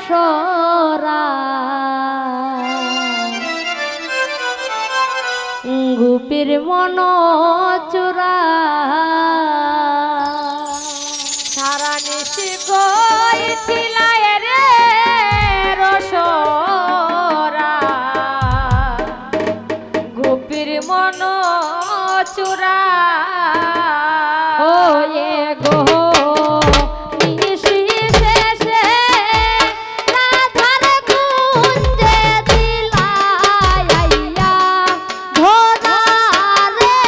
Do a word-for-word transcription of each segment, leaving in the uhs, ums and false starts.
সরা, গোপীর মন চুরা। সারা নিশি কইছিলায় রে রসরা, গোপীর মন চুরা। ও এ গো, নিশি শেষে রাধার কুঞ্জে দিলায় আইয়া ধরা রে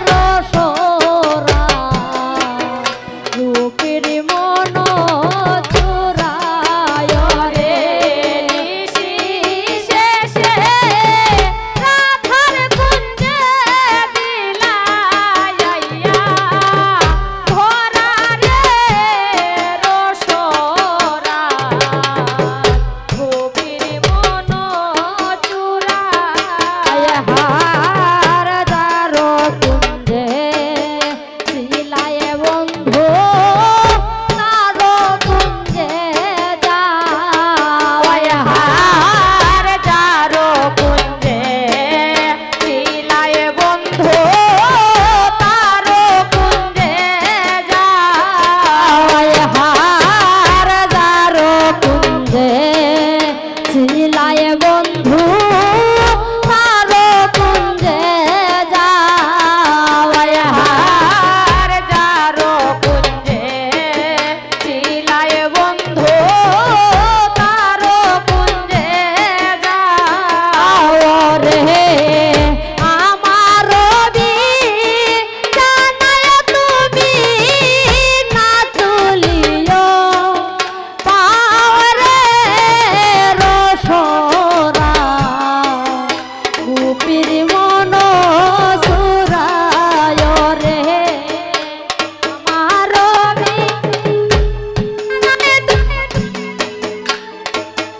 রসরা। গোপীর মন চুরায় রে নিশি শেষে রাধার কুঞ্জে দিলায় আইয়া ধরা রে রসরা। গোপীর মন চুরায় হার যার কুঞ্জে ছিলায় বন্ধু, তার কুঞ্জে যাওয়ায় হার যার কুঞ্জে ছিলায় বন্ধু, তার কুঞ্জে যাওয়ায় হার যার কুঞ্জে ছিলায় বন্ধু, তার কুঞ্জে যাওয়ায় হার যার কুঞ্জে ছিলায় বন্ধু, তার কুঞ্জে যাও রে আমার রবি, জানায় তুমি না তুলিও পাও রে রসরা। গোপীর মন চুরায় রে আমার রবি,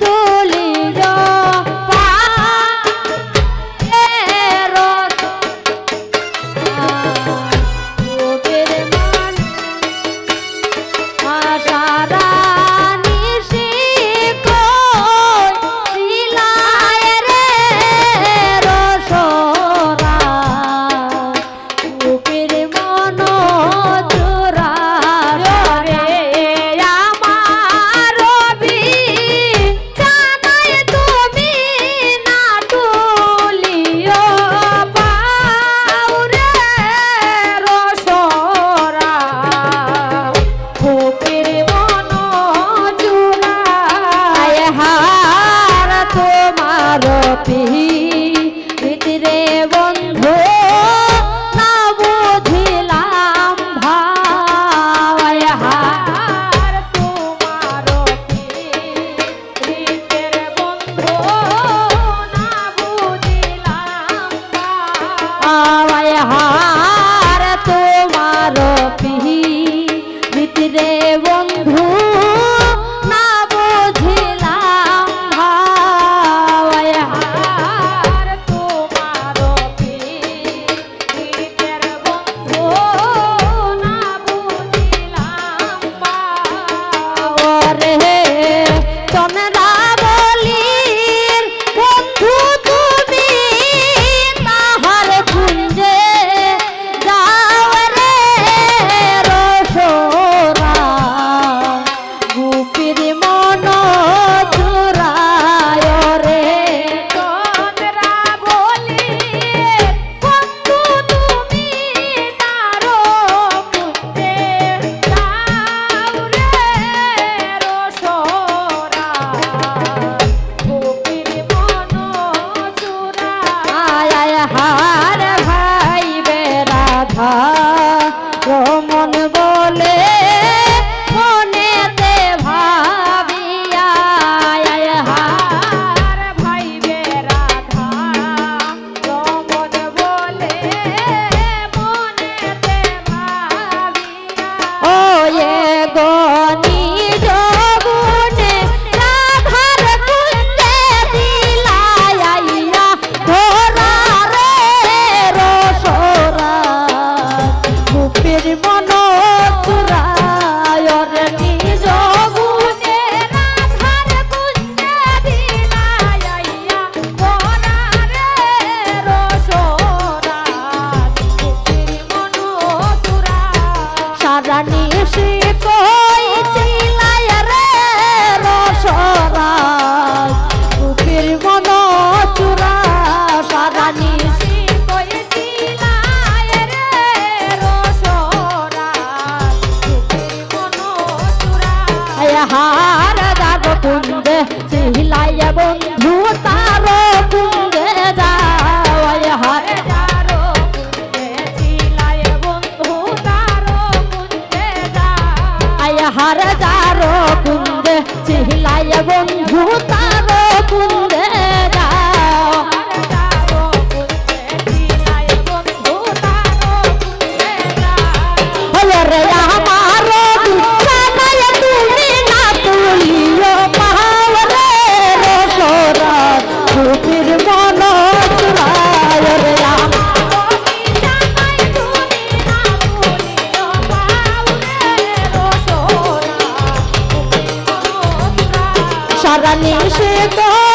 তুলিল পাও রে রসরা। গোপীর মন সারা নিশি কইছিলায় রে রসরা। গোপীর মন চুরায় রে আমার রবি, জানায় তুমি না তুলিও পাও রে রসরা। গোপীর মন চুরায় হার তোমার পিরিত রে বন্ধু, না বুঝিলাম ভাওয়ায় হার তোমার পিরিত রে বন্ধু, না বুঝিলাম ভাওয়ায় হার তোমার পিরিত রে বন্ধু, না বুঝিলাম ভাওয়ায় হার তোমার পিরিত রে বন্ধু, না বুঝিলাম ভাওয়ায় রে চন্দ্রাবলীর বন্ধু তুমি তাহার কুঞ্জে যাও রে রসরা। নিশি কই চিলায় রে রসরাজ, গোপীর মন চুরা। সারা নিশি কই চিলায় রে রসরাজ, গোপীর মন চুরা। আয় হার যার কুন্দে চিলায় বন্ধু তার কুন্দে যাও। আয় হার যার কুন্দে চিলায় বন্ধু তার কুন্দে যাও। আয় হার যার কুন্দে চিলায় বন্ধু তার কুন্দে যাও। ওরে আমার বিছানায় তুমি না তুলিও পাও রে রসরাজ, গোপীর মন চুরায়। ওরে আমার সারা নিশি কই